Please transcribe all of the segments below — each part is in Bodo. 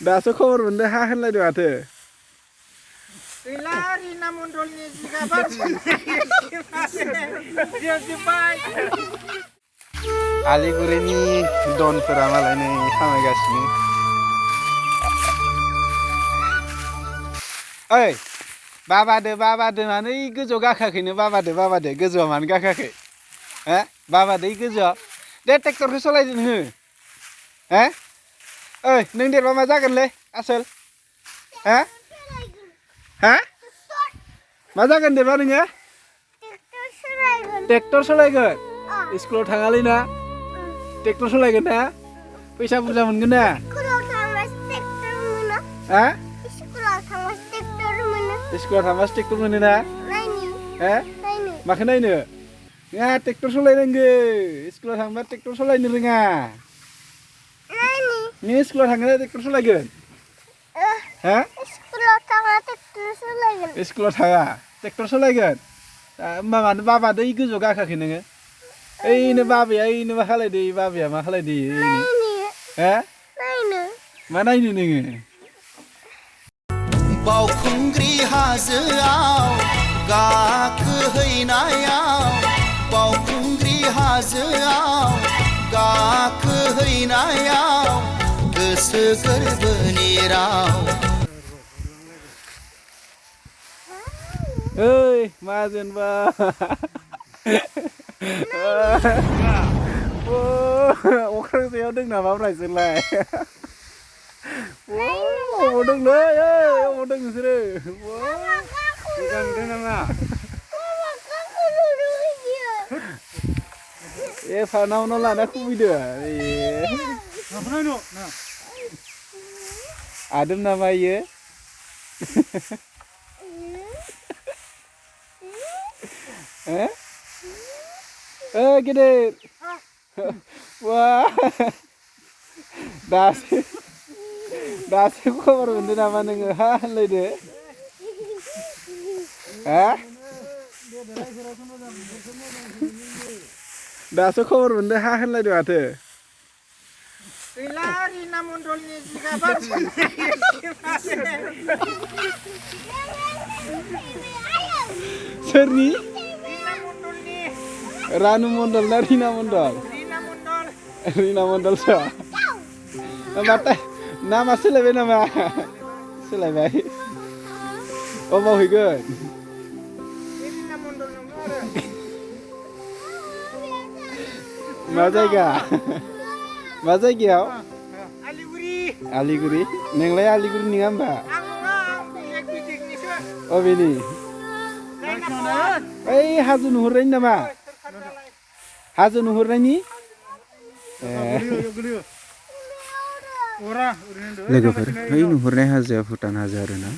दासो खबर मोनदों हा होनलायदों माथो गैला रिना मण्डलनि जिगाबा जोबजोब्बाय आलिगुरिनि दनफोरा मालाय नै खामायगासिनो ओइ बाबादो मानो गोजौआव गाखोआखैनो बाबादो गोजौआव मानो गाखोआखै हो बाबादो गोजौआव दे ट्रेक्टरखौ सालायदो नोङो हो ओइ नों देरबा मा जागोनलै आसोल हो हा मा जागोन देरबा नोङो ट्रेक्टर सालायगोन स्कुलाव थाङालै ना ट्रेक्टर सालायगोन ना फैसा बुरजा मोनगोन ना हा स्कुलाव थांबासो ट्रेक्टर मोनो ना हो माखौ नायनो नोंहा ट्रेक्टर सालायनांगौ स्कुलाव थांबा ट्रेक्टर सालायनो रोङा नों स्कुलाव थांगोन ट्रेक्टर सालायगोन हा स्कुलाव थाङा ट्रेक्टर सालायगोन होमबा मानो बाबादो गोजौआव गाखोआखै नोङो ओइनो बाबाया ओइनो मा खालायदो बाबाया मा खालायदो ओइनो हो मा नायनो नोङो बावखुंग्रि हाजोआव गाखोहैनायाव बावखुंग्रि हाजोआव गाखोहैनायाव गोसो गोरबोनि राव ओइ माजेनबा अख्रां सायाव दों नामा ब्रायजोंलाय अबाव दोंलै अबाव दों नोंसोरो मोजां नुदों नामा ए फानाव लाना खुबैदो आदोम नामा इयो गेदेर wah दासो खबर मोनदों नामा नोङो हा होनलायदो हा दासो खबर मोनदों हा होनलायदो माथो गैला रिना मण्डलनि जिगाबा सोरनि रिना मण्डलनि रानु मण्डल ना रिना मण्डल रिना मण्डल सो माथो नामा सोलायबाय नामा सोलायबाय अबाव हैगोन मा जायगा मा जायगायाव आलिगुरि नोंलाय आलिगुरि नङा होमबा अबेनि ओइ हाजो नुहुरनायनि नामा हाजो नुहुरनायनि लोगोफोर बै नुहुरनाय हाजोआ भुटान हाजो आरोना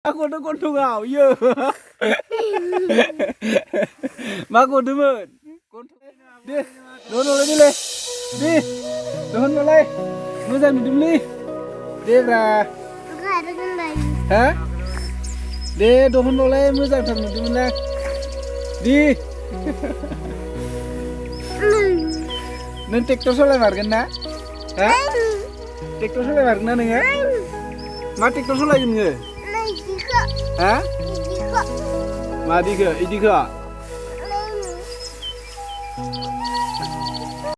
aku udah kondong kau, iya. Mak kondomen. Deh, dono lagi le. Deh, dono lagi. Muzan minum li. Deh bra. Hah? Deh, dono lagi muzan tak minum lah. Deh. Nanti tractor soleh margen na? Hah? Tractor soleh margen na nengah? Mak tractor soleh gini. Hah? Madi ke? Idi ke?